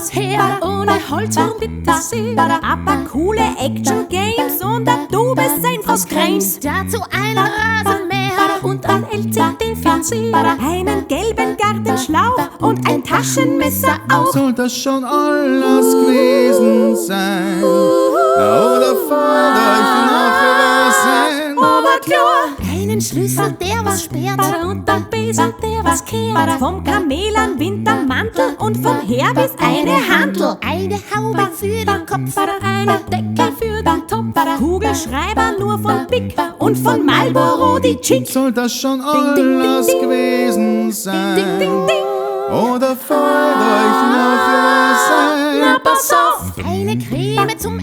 was her, ohne Holzwurm bitte sehr. Ein paar coole Action Games und a Tube Senf aus Krems. Dazu einen Rasenmäher und ein LCD-Fernseher. Einen gelben Gartenschlauch und ein Taschenmesser auch. Soll das schon alles gewesen sein? Oder fällt euch noch was ein? Aber klar, einen Schlüssel, der was sperrt, und ein Besen, der was kehrt. Vom Kamel ein Wintermantel und vom Herbis eine Hantel. Eine Haube für den Kopf, einen Deckel für den Topf, Kugelschreiber nur von Bic und von Marlboro die Chick. Soll das schon alles gewesen sein? Ding, ding, ding. Oder fällt euch noch was ein? Na, pass auf! Eine Creme zum